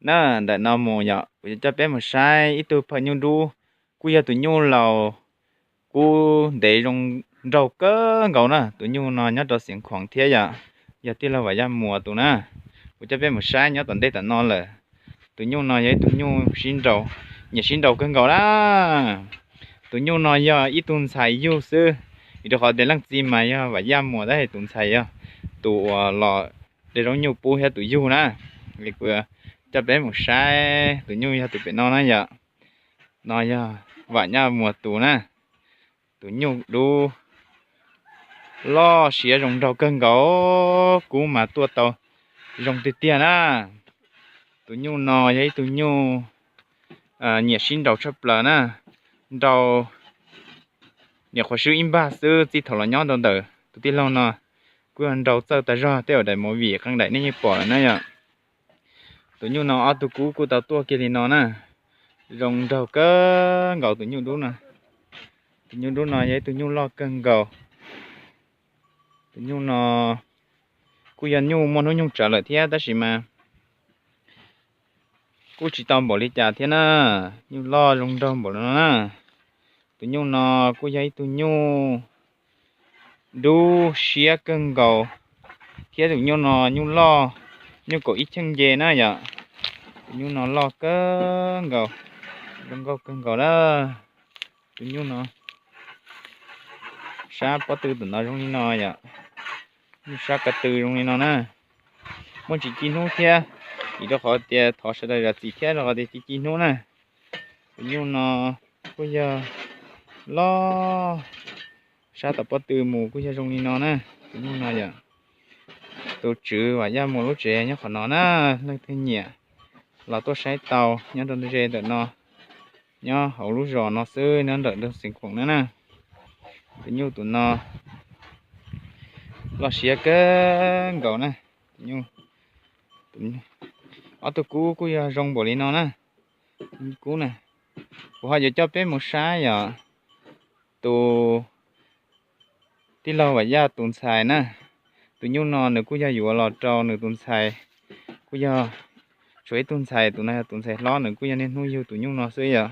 na. Ntawm no mus yom, kuv yuav coj peb mus saib ib tug phaw nyuj dub, kuj yog tus nyuj laus kub ntev zoo nraug kawg nkaus na. Tus nyuj no nyob rau Xiav Khuam thiab yom, yog tij laug Vam Yaj Muas tus na. Kuv coj peb mus saib nyob tom ntej tom no lawm. Tus nyuj no yog ib tug nyuj sib nraus, nyiam sib nraus kawg nkaus na. Tus nyuj no yog ib tug ntxhais yug xwb, vim rau qhov tias leej txiv mas yog Vam Yaj Muas tab sis tus ntxhais yog tus uas los de zaub nyuj pub thiab tus yug na. Kuv coj peb mus saib tus nyuj yog tus pem no na yom. No yog Vam Yaj Muas tus na. Tus nyuj dub loj siab zoo nraug kawg nkaus, kub mas tuaj tau zoo tiag tiag na. Tus nyuj no yog ib tug nyuj nyiam sib nraus tshaj plaws na. Nraus niam qhuav swb ib npag xwb, txij thaum los nyob rau ntawm tus tij laug no kuj yog nraus txawj tas zog, tej uas daim movie qee daim nej yeej pom lawm na yom. Tus nyuj no ob tug kub kuj tau tuaj kiag li no na. Zoo nraug kawg nkaus tus nyuj dub no. Tus nyuj dub no yog ib tug nyuj loj kawg nkaus. Tus nyuj no kuj yog nyuj muaj hnub nyoog tsawv lawm thiab tab sis mas kuj tsis tau npaum li cas thiab na. Nyuj loj zoo nraug npaum li no na. Tus nyuj no kuj yog ib tug nyuj dub siab kawg nkaus, thiab tus nyuj no nyuj loj, nyuj kaum ib cheej nce na yom. Tus nyuj no loj kawg nkaus, zoo nkauj kawg nkaus na. Tus nyuj no, sab pob tw tus no zoo li no yom. Nyuj sab ko tw zoo li no na. Muaj tsis ci hnub thiab, vim rau qhov tias thov sawv daws zam txim thiab rau qhov tias ci ci hnub na. Tus nyuj no kuj yog loj, sab tom pob tw mus kuj yog zoo li no na. Tus nyuj no yom, tus tswv Vam Yaj Muas lub tsev nyob qhov no na. Leej twg nyiam los tuaj saib tau, nyob rau ze ntawm no, nyob hauv lub zos no xwb, nyob ntawm Xiav Khuam na na. Tus nyuj tus no loj siab kawg nkaus na. Tus nyuj, ob tug kub kuj yog zoo npaum li no na. Kub na, kuv ho yuav coj peb mus saib yom, tus tij laug Vam Yaj tus ntxhais na. Tus nyuj no nws kuj yog yuav los rau nws tus ntxhais, kuj yog tshuav ib tug ntxhais, tus no yog tus ntxhais hlob, nws kuj yog niaj hnub yug tus nyuj no xwb yom.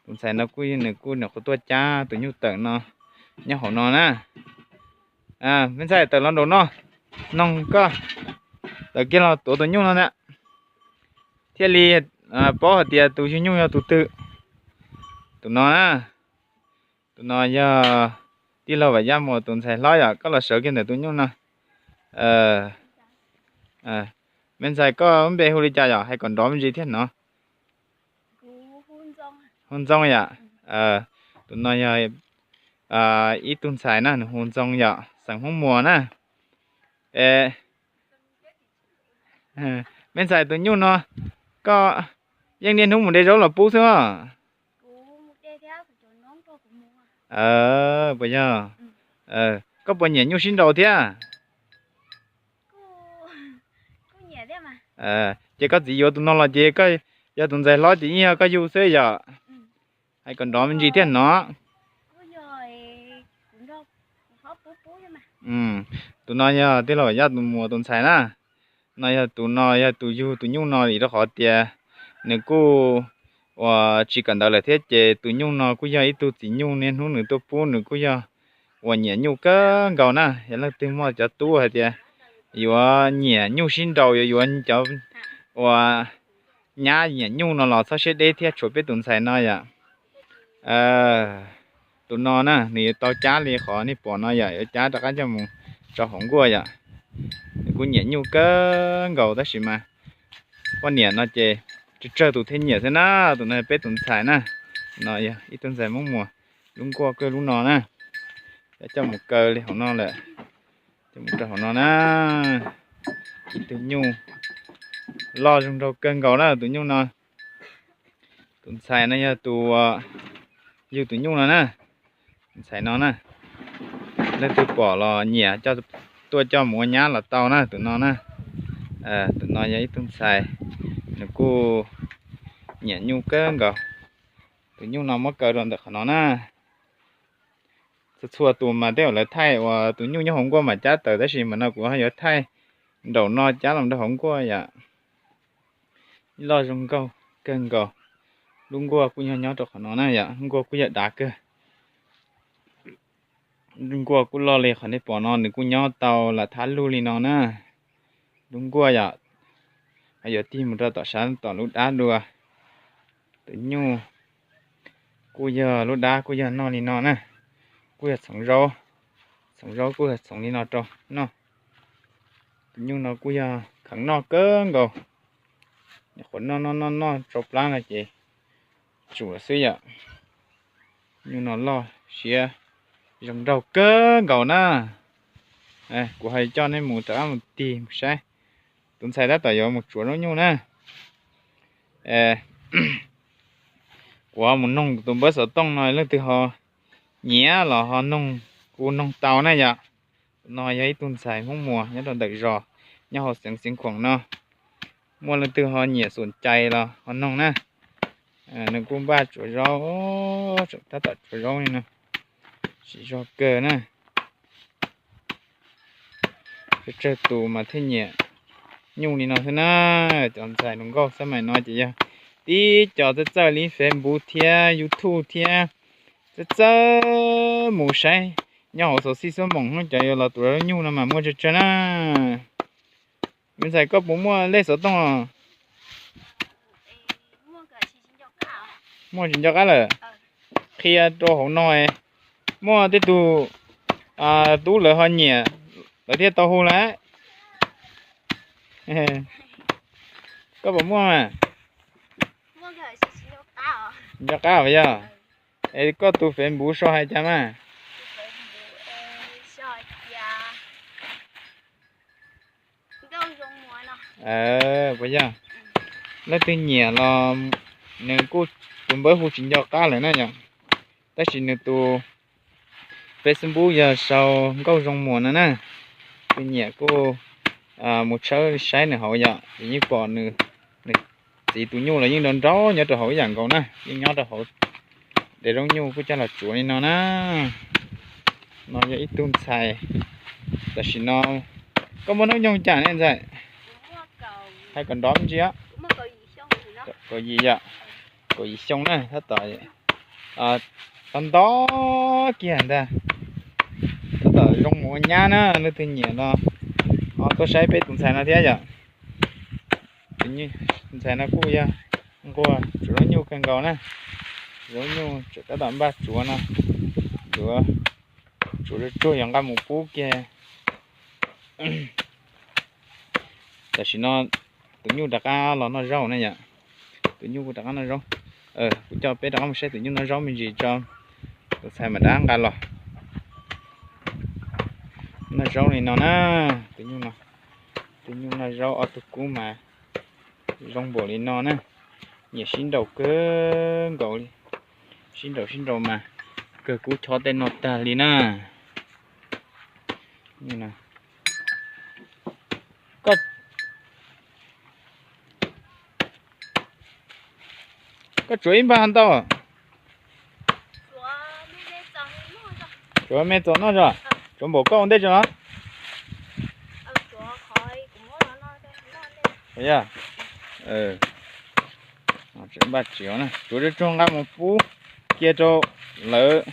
Tus ntxhais no kuj nws kuj nyuam qhuav tuaj cab tus nyuj tawm no nyob hauv no na. Me ntxhais, tawm los nraum no, noog koj, tawm kiag los tuav tus nyuj no ntag, thiaj li paub hais tias tus yug nyuj yog tus twg. Tus no na, tus no yog tij laug Vam Yaj Muas tus ntxhais hlob yom, koj los sawv kiag ntawm tus nyuj no. Me ntxhais, koj lub npe hu li cas yom? Hais kom nrov me ntsis thiaj hnov. Hu Ntxoo yom. Tus no yog ib tug ntxhais na, nws hu Ntxoo yom, xeem Hmoob Muas na. Me ntxhais, tus nyuj no koj yeej niaj hnub mus de zaub los pub xwb os? Puas yog? Koj puas nyiam nyuj sib nraus thiab? Ces koj txiv yuav tus no los ces koj yog tus ntxhais hlob ces yeej yog koj yug xwb yom? Hais kom nrov me ntsis thiaj hnov. Tus no yog tij laug Vam Yaj Muas tus ntxhais na. No yog tus no yog tus yug tus nyuj no li, rau qhov tias nws kuj uas tsis kawm ntawv lawm thiab ces tus nyuj no kuj yog ib tug txiv nyuj niaj hnub nws tuaj pub, nws kuj yog uas nyiam nyuj kawg nkaus na. Yog leej twg muaj cov tub hais tias yuav nyiam nyuj sib nraus, yuav yuav cov uas nyab nyiam nyuj no los txhob siab deb thiab, tshuav peb tus ntxhais no yom. Tus no na nws yuav tau cab li qhov nej pom no yom, yuav cab rov qab coj mus tso hauv nkuaj yom. Nws kuj nyiam nyuj kawg nkaus tab sis mas poj niam no ces tsawg tsawg tus thiaj nyiam xwb na. Tus no yog peb tus ntxhais na, no yog ib tug ntxhais Hmoob Muas, lub nkuaj kuj lub no na. Coj mus kaw li hauv no lawm, coj mus rau hauv no na. Ib tug nyuj loj zoo nraug kawg nkaus na tus nyuj no. Tus ntxhais no yog tus yug tus nyuj no na. Tus ntxhais no na, leej twg pom los nyiam tuaj coj mus ua nyab los tau na tus no na. Tus no yog ib tug ntxhais, nws kuj nyiam nyuj kawg nkaus. Tus nyuj no muab kaw rau ntawm qhov no na. Txhua txhua tus mas tej zaum lawv thaij uas tus nyuj nyob hauv nkuaj mam cab tawm, tab sis mas no kuv ho yuav thaij nraum no cab los rau hauv nkuaj yom. Loj zoo nkauj kawg nkaus. Lub nkuaj kuj nyob nyob rau qhov no na yom, lub nkuaj kuj yog dav kawg. Lub nkuaj kuj loj li qhov nej pom no, nws kuj nyob tau lam thab lug li no na. Lub nkuaj yom, yuav tig mus rau tom sab tom lub dab dua. Tus nyuj kuj yog lub dab kuj yog noj li no na, kuj yog txhoov zaub, txhoov zaub kuj yog txhoov li no rau noj. Tus nyuj no kuj yog kheev noj kawg nkaus, nyuam qhuav noj noj noj noj tsau plab no ces tsum xwb yom. Nyuj no loj siab zoo nraug kawg nkaus na. Kuv ho coj nej mus rov qab mus tig mus saib. Tus ntxhais tab tom yuav mus tsuav zaub nyuj na. Kuv ho mus noog tus npawb xov tooj no leej twg ho nyiam los ho noog, kuv noog tau na yom. Tus no yog ib tug ntxhais Hmoob Muas nyob rau ntawm zos, nyob hauv xeev Xeev Khuam no. Muaj leej twg ho nyiam xum cais los ho noog na. Nws kuj npaj tsuav zaub, tab tom tsuav zaub li no, siv zog kawg na. Tsawg tsawg tus mas thiaj nyiam nyuj li no xwb na. Cov ntxhais hluas nkauj xab mais no ces yog tib co txawj txawj li Facebook thiab YouTube thiab, txawj txawj mus saib nyob hauv xov xij xuab moos hnub cov yuav los tuav zaub nyuj no mas muaj tsawg tsawg na. Me ntxhais koj puas muaj lej xov tooj os? Muaj tsis nco qab lawm. Qhia rau hauv no, muaj tej tug tub lawv ho nyiam, lawv thiaj tau hu lawm. Koj puas muaj mas? Nco qab yog? Es koj tus Facebook sau hais cas mas? Puas yog? Leej twg nyiam los nws kuj, tus npawb hu tsis nco qab lawm na yom. Tab sis nws tus Facebook yog sau Nkauj Zoo Muas no na. Leej twg nyiam kuj mus tshawb saib nws hauv yom, ces yeej pom nws, nws txiv tus nyuj los yeej nrau nraub nyob rau hauv ib yam nkaus na, yeej nyob rau hauv. Dev zaub nyuj kuj coj los tsuav li no na. No yog ib tug ntxhais. Tam sim no koj muaj hnub nyoog cas ne ntxhais? Hais kom nrov me ntsis os. Kaum yim yom, kaum yim xyoo na, tab tom nto kiag ntag. Tab tom zoo mus ua nyab na, leej twg nyiam no ho tuaj saib peb tus ntxhais no thiab yom. Tus ntxhais no kuj yog nquag tsuav zaub nyuj kawg nkaus na. Zaub nyuj tseem tab tom npaj tsuav no, yuav tsuav tsuag tsuag yuav nqa mus pub kiag. Tam sim no tus nyuj rov qab los noj zaub na yom. Tus nyuj kuj rov qab noj zaub. Kuv coj peb rov qab mus saib tus nyuj noj zaub me ntsis tso, tus ntxhais mam rov qab nqa los. Noj zaub li no na, tus nyuj no, tus nyuj noj zaub ob tug kub mas zoo npaum li no na. Nyiam sib nraus kawg nkaus li, sib nraus sib nraus mas kawg kub chob tej no tag li na. Koj tsuav ib npag ntau, tsuav me txos noj tso, tsuav npaum koj ua ntej tso los. Tsuav tsuag nqa mus pub kiag rau lawv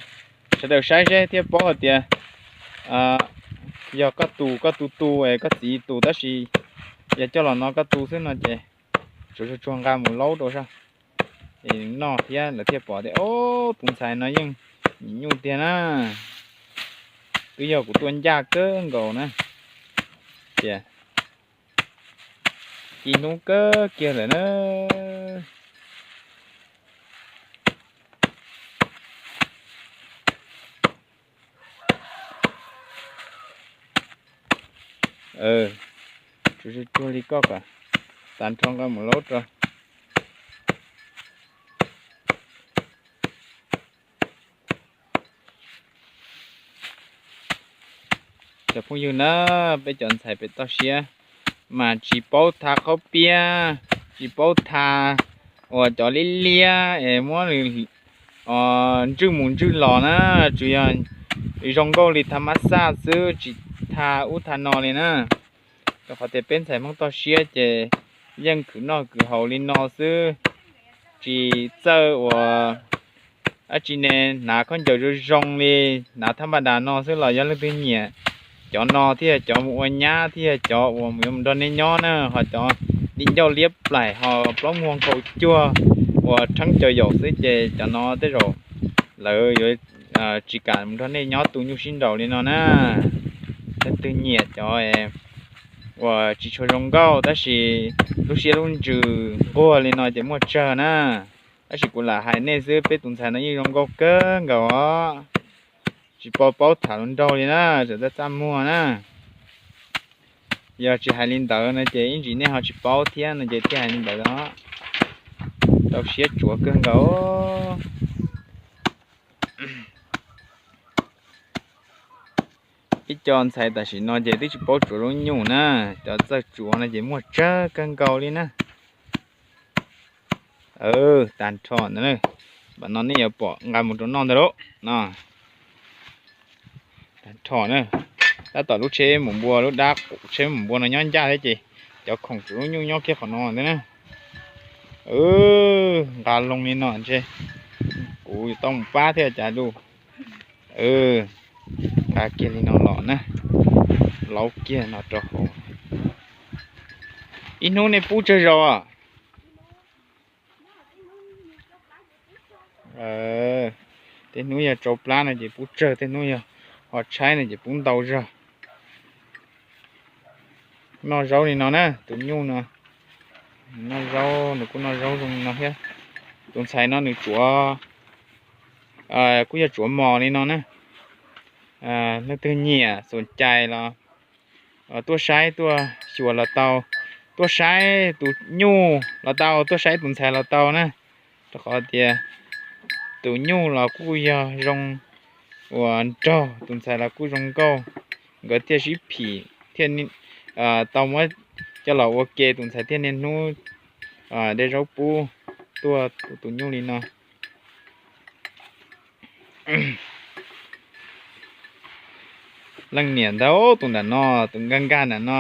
sawv daws saib seb thiaj paub hais tias yog koj tus, koj tus tus es koj txiv tus, tab sis yog coj los no koj tus xwb no ces tsuav tsuag nqa mus laub rau sab es noj thiab lawv thiaj pom tias, o, tus ntxhais no yeej nyiam nyuj tiag na. Twb yog kuv tuaj ncaj kawg nkaus na, tias ci hnub kawg kiag lawm na. Tsuav tsuag li koj kom tag nrho nqa mus laub rau. Cov phooj ywg na, peb cov ntxhais pem toj siab mas tsis paub tha qhaub piab, tsis paub tha uas cov liab liab es muab ntswj mus ntswj los na, tsuas yog zoo nkauj li tha mab xaj xwb, tsis tha ub tha no li na. Rau qhov tias peb ntxhais Hmoob toj siab ces yeej khwv noj khwv haus li no xwb, tsis txawj uas dab tsi ne, hnav khaub ncaws zoo zoo li, hnav thab npaj das no xwb los yog leej twg nyiam. Cov no thiaj cov mus ua nyab thiab cov uas yuav mus nrog nej nyob na, ho cov di ncauj liab plaim ho plaub muag nkhaus cuag uas rheeb caus yaum xwb ces cov no tej zaum lawv yuav tsis kam mus nrog nej nyob tu nyuj sib nraus li no na. Leej twg nyiam cov uas tsis tshua zoo nkauj tab sis lub siab lub ntsws nquag li no ces muaj tsawg na. Tab sis kuv lam hais nej xwb, peb tus ntxhais no yeej zoo nkauj kawg nkaus os. Tsis paub paub tham hluas nraug li na, txawm txaj txaj muag na. Yog tsis hais li ntawd no ces ib ntsis nej ho tsis paub thiab no ces thiaj hais li ntawd os. Rau siab tsuav kawg nkaus. Ib co ntxhais tam sim no ces twb tsis paub tsuav lub nyuj na, cov txawj tsuav no ces muaj tsawg kawg nkaus li na. Tag nrho ntawd, npam no nej yuav pom nqa mus rau noj ntag lauj no. Tag nrho na, tab tom lub tsheb mus npua, lub dab qus tsheb mus npua no nyob ncaj thiab ces cov khoom tsuav lub nyuj nyob kiag qhov no ntag na. Nqa loo li no ntshe kuv yuav tau mus pab thiab cas lauj. Nqa kiag li no los na, laub kiag no rau hauv. Ib hnub nej pub tsawg zaus? Tej hnub yog tsau plab no ces pub tsawg, tej hnub yog ho tshaib no ces pub ntau zog. Noj zaub li no na, tus nyuj no noj zaub, nws kuj noj zaub zoo li no thiab. Tus ntxhais no nws tsuav, kuj yog tsuav mos li no na. Leej twg nyiam xum cais los tuaj saib tuaj xyuas los tau, tuaj saib tus nyuj los tau, tuaj saib tus ntxhais los tau na. Rau qhov tias tus nyuj los kuj yog zoo uas nraug, tus ntxhais los kuj zoo nkauj, nkawd thiaj sib phim thiaj tau muab coj los ua ke, tus ntxhais thiaj niaj hnub de zaub pub tuaj tus nyuj li no. Leej niam ntag, tus nram no, tus nkag nkag nram no.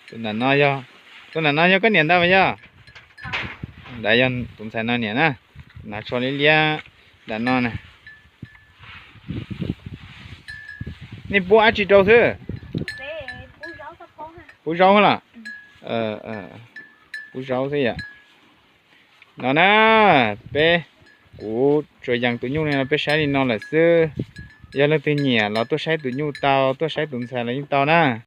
Tus nram no yog, tus nram no yog koj niam ntag mas yog? Ntawd yog tus ntxhais no niam na. Tus hnav tsho liab liab nram no na. Nej pub dab tsi rau xwb? Pub zaub los? Pub zaub xwb yom. No na, peb, kuv tsuas yees tus nyuj li no peb saib li no lawm xwb. Yog leej twg nyiam los tuaj saib tus nyuj tau, tuaj saib tus ntxhais los yeej tau na.